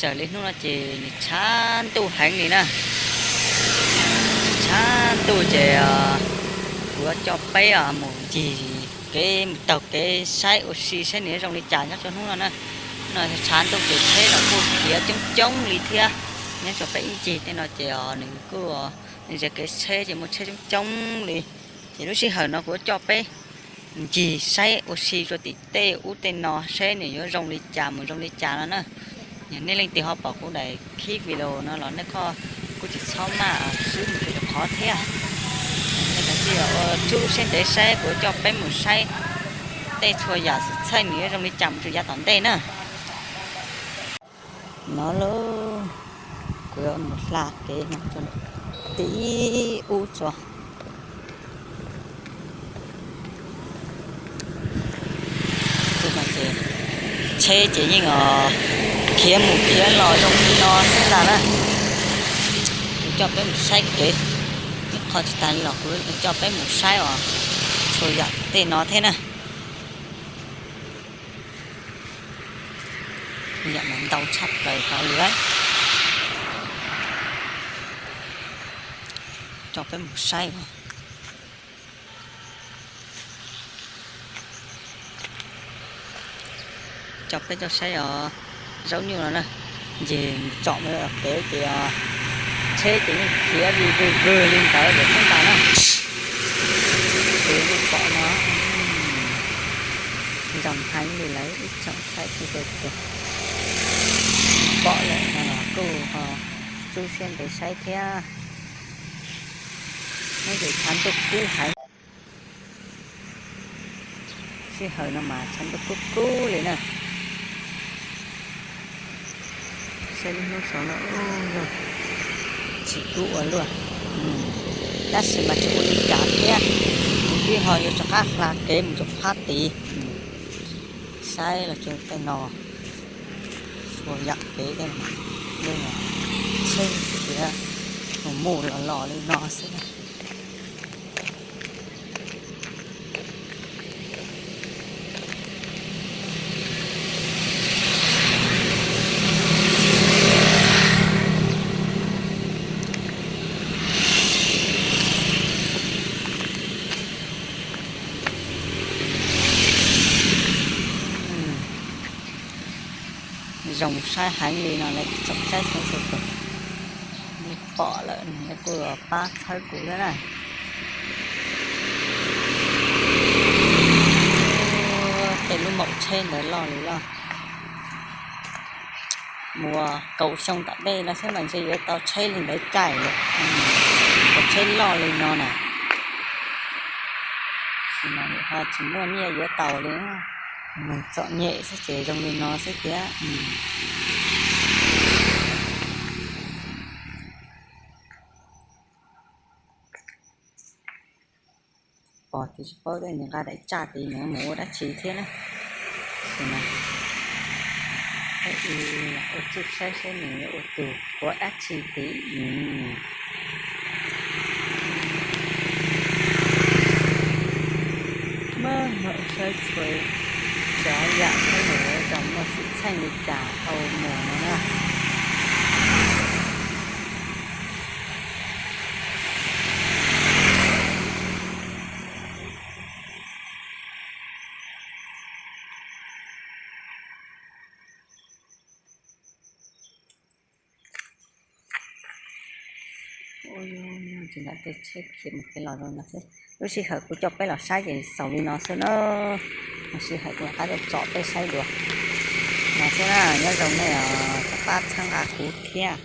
Raws li hnub no ces nws tshav ntuj heev li na. Tshav ntuj ces kuv yuav coj peb mus ncig kev taug kev saib ua si saib nws yuav zoo li cas nyob rau hnub no na. No tshav ntuj ces tsheb los kuj khiav coob coob li thiab. Nyob rau peb ib ncig tej no ces nws kuj ze kev tsheb ces muaj tsheb coob coob li. Ces lub sij hawm no kuv yuav coj peb ncig saib ua si rau tim tej ub tej no saib nws yuav zoo li cas mus zoo li cas no na. Yog nej leej twg ho pom kuv daim clip video no los nej kuj tsis txhob maj swb mus rau qhov thiab. Nej kav tsij ua txuj siab ntev saib kuv yuav coj peb mus saib tej txhua yam xwm txheej nws yuav zoo li cas mus rau yav tom ntej na. No lauj, kuv yuav mus hla kev no rau tim ub tso. Tsheb ces yeej khiav mus khiav los zoo li no xwb ntag na. Kuv coj peb mus saib kev, ib qho tsis tas li los kuv coj peb mus saib os, txhua yam tej no thiab na. Yam mas ntau tshaj plaws hov li. Coj peb mus saib os. Coj peb coj saib os. Zaub nyuj no na, ncig tsom kev ces tsheb ces yeej khiav vwg vwg li ntawd lawm xwb ntag na. Ces nej pom no, zoo heev li lawm, ib tsoom saib txhua tus pom lawm no los kuj ho txuj siab ntev saib thiab. Nyob ces tshav ntuj kub heev. Sij hawm no mas tshav ntuj kub kub li na. Saib lub hnub saud no, tsis kub ua luaj, tab sis mas tsis ua li cas thiab. Kuv twb ho yuav rov qab hla kev mus rau phab tid, saib los tsuas tej no, txhua yam kev tej no, tsheb tias mus mus los los li no xwb. Zoo saib heev li no lawm tsoom saib txhua tus. Nej pom lawm nej kuj pab txhawb kuv thiab na. Tej lub maum tsheb ntawd loj li loj. Mus kaum xyoo tom ntej no xwb mas ntshe yuav tau tsheb li ntawd caij lawm. Cov tsheb loj li no na, ho tsis muaj nyiaj yuav tau li. Neeg txom nyem xwb ces zoo li no xwb tiag. Pom tias tsis paub tej nws nqa daim tsaj tid nws mus ua dab tsi thiab na. Ua txuj saib saib nws ua tus ua dab tsi tid. Maj mam saib txhua tsav yam saib nws ua zoo muaj xwm txheej li cas tau mus no na. Tsis nram tej tsheb khiav mus khiav los zoo no xwb. Lub sij hawm kuv coj peb los saib ces xaus li no xwb na. Lub sij hawm kuv rov qab tuaj tsom peb saib dua no xwb na. Nyob zoo nej os, rov qab txhawb nqa kuv thiab.